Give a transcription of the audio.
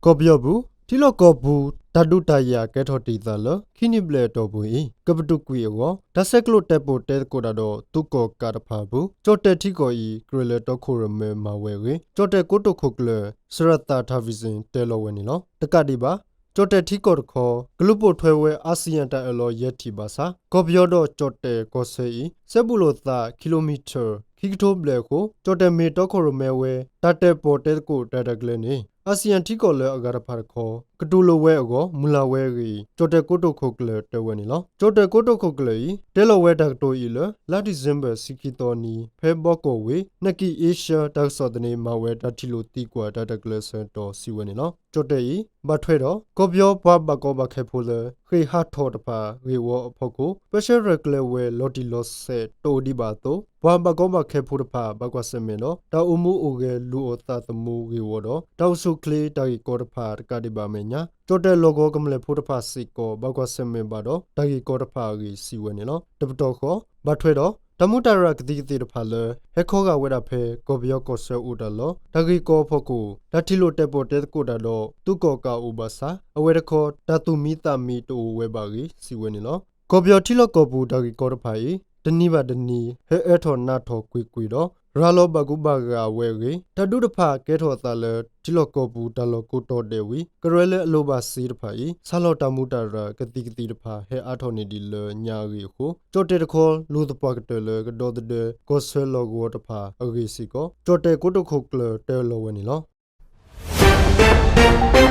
ကီၢ်ပယီၤပူၤ ထံလီၢ်ကီၢ်ပူၤ တၢ်ဒုးတၢ်ယၤကဲထီၣ်တံာ်သးလၢ ခံနံၣ်ဘျဲၣ်အတီၢ်ပူၤအံၤ ကပတုာ်ကွံာ်အဂီၢ် တၢ်ဆဲးကျိးတဲာ်ပိာ်တဲသကိးတၢ်ဒီး သုးကီၣ်ကးတဖၣ်အပူၤ ကၠီၣ်တဲၣ်ထံကီၢ်အံၤ ကြၢးလၢတီခိၣ်ရိၣ်မဲမၤဝဲအဂ့ၢ် ကၠီၣ်တဲၣ်ကိတိာ်ခိၣ်ကျၢၢ် စရၤသးထၣ်ဝံၣ်စ့ၣ် တဲလီၤဝဲန့ၣ်လီၤ. တကးဒံးဘၣ် ကၠီၣ်တဲၣ်ထံကီၢ်တခီ ကလူၤပိာ်ထွဲဝဲ အၣ်စံၣ်ယၣ်တၢ်အၢၣ်လီၤယဲၢ်ထံၣ်ဘၣ်ဆၣ် ကီၢ်ပယီၤဒီးကၠီၣ်တဲၣ်ကီၢ်ဆၢအံၤ စဲဘူးလိာ်သး ကံလိမံထၢၣ် ခံကထိဘျဲၣ်အဃိ ကၠီၣ်တဲၣ်မ့ၢ်တီခိၣ်ရိၣ်မဲဝဲ တၢ်တဲာ်ပိာ်တဲသကိးတၢ်ရဲၣ်တၢ်ကျဲၤန့ၣ် အၣ်စံၣ်ယၣ်ထံကီၢ်လၢအဂၤတဖၣ်တခီ ကတူၢ်လိာ်ဝဲအဂီၢ် မုၢ်လၢ်ဝဲအဂ့ၢ် ကၠီၣ်တဲၣ်ကိတိာ်ခိၣ်ကျၢၢ်တဲဝဲန့ၣ်လီၤ. ကၠီၣ်တဲၣ်ကိတိာ်ခိၣ်ကျၢၢ်အံၤ တဲလီၤဝဲတၢ်ကတိၤအံၤလၢ လါဒံၣ်စ့ဘၢၣ် ဆံခံသီနံၤ ဖဲဘီကီၢ်ဝ့ၢ် နကံၣ်အ့ရှၢ တၢ်ကစီၣ်သန့မၤဝဲတၢ်ထံၣ်လိာ်သံကွၢ်တၢ်ရဲၣ်တၢ်ကျဲၤအဆၢကတီၢ် စံးဝဲန့ၣ်လီၤ. ကၠီၣ်တဲၣ်အံၤ ဘၣ်ထွဲဒီး ကီၢ်ပယီၤပှၤဘၣ်ကီဘၣ်ခဲဖိလၢ ဃ့ၢ်ဟးထီၣ်တဖၣ်ဂ့ၢ်ဝီအဖီခိၣ် ပၢဆှၢရဲၣ်ကျဲၤဝဲလီၤတံၢ်လီၤဆဲးတအိၣ်ဒံးဘၣ်အသိး ပှၤဘၣ်ကီဘၣ်ခဲဖိတဖၣ် ဘၣ်ကွၢ်ဆၢၣ်မဲာ်ဒီး တၢ်အိၣ်မူအိၣ်ဂဲၤလူၤအီၣ်သးသမူဂ့ၢ်ဝီဒီး တၢ်အိၣ်ဆူၣ်အိၣ်ချ့တၢ်ဂ့ၢ်ကီတဖၣ်တကးဒံးဘၣ်အမဲာ်ညါ ကၠီၣ်တဲၣ်လီၢ်ကဝီၤကမျၢၢ်ဖိတဖၣ်စ့ၢ်ကီး ဘၣ်ကွၢ်ဆၢၣ်မဲာ်ဘၣ်ဒီး တၢ်ဂ့ၢ်ကီတဖၣ်အဂ့ၢ် စံးဝဲန့ၣ်လီၤ. တပတီၢ်ဃီ ဘၣ်ထွဲဒီး တၢ်မူးတၢ်ရၢ်ကသံကသ့ၣ်တဖၣ်လၢ ဟဲခီဂာ်ဝဲဒၣ်ဖဲ ကီၢ်ပယီၤကီၢ်ဆၢအိၣ်တၢ်လီၢ် တၢ်ဂ့ၢ်ကီအဖီခိၣ် တၢ်ထံၣ်လိာ်တဲာ်ပိာ်တဲသကိးတၢ်ဒီး သုးကီၣ်ကးအိၣ်ဘၣ်ဆၣ် အဝဲတခီ တၢ်သူၣ်မံသးမံတအိၣ်ဝဲဘၣ်အဂ့ၢ် စံးဝဲန့ၣ်လီၤ. ကီၢ်ပယီၤထံလီၢ်ကီၢ်ပူၤတၢ်ဂ့ၢ်ကီတဖၣ်အံၤ တနံၤဘၣ်တနံၤ ဟဲအၢထီၣ်နးထီၣ်ကွ့ၢ်ကွ့ၢ်ဒီး ရၤလီၤဘၣ်ကူဘၣ်ဂာ်ဝဲအဂ့ၢ် တၢ်ဒုးတဖၣ်ကဲထီၣ်အသးလၢ ထံလီၢ်ကီၢ်ပူၤတၢ်လီၢ်ကိးတီၤဒဲးဝံၤ ကရၢလၢအလိၣ်ဘၣ်စ့တဖၣ်အံၤ ဆးလီၤတၢ်မူးတၢ်ရၢ်ကသံကသ့ၣ်တဖၣ် ဟဲအါထီၣ်န့ၢ်ဒံးလၢညါအဂ့ၢ်အဃိ ကၠီၣ်တဲၣ်တခီ လူၤသပှၢ်ကတၢၢ်လၢ ကဒီသဒၢကီၢ်ဆၢလီၢ်ကဝီၤတဖၣ်အဂ့ၢ်စ့ၢ်ကီး ကၠီၣ်တဲၣ်ကိတိာ်ခိၣ်ကျၢၢ်တဲလီၤဝဲန့ၣ်လီၤ.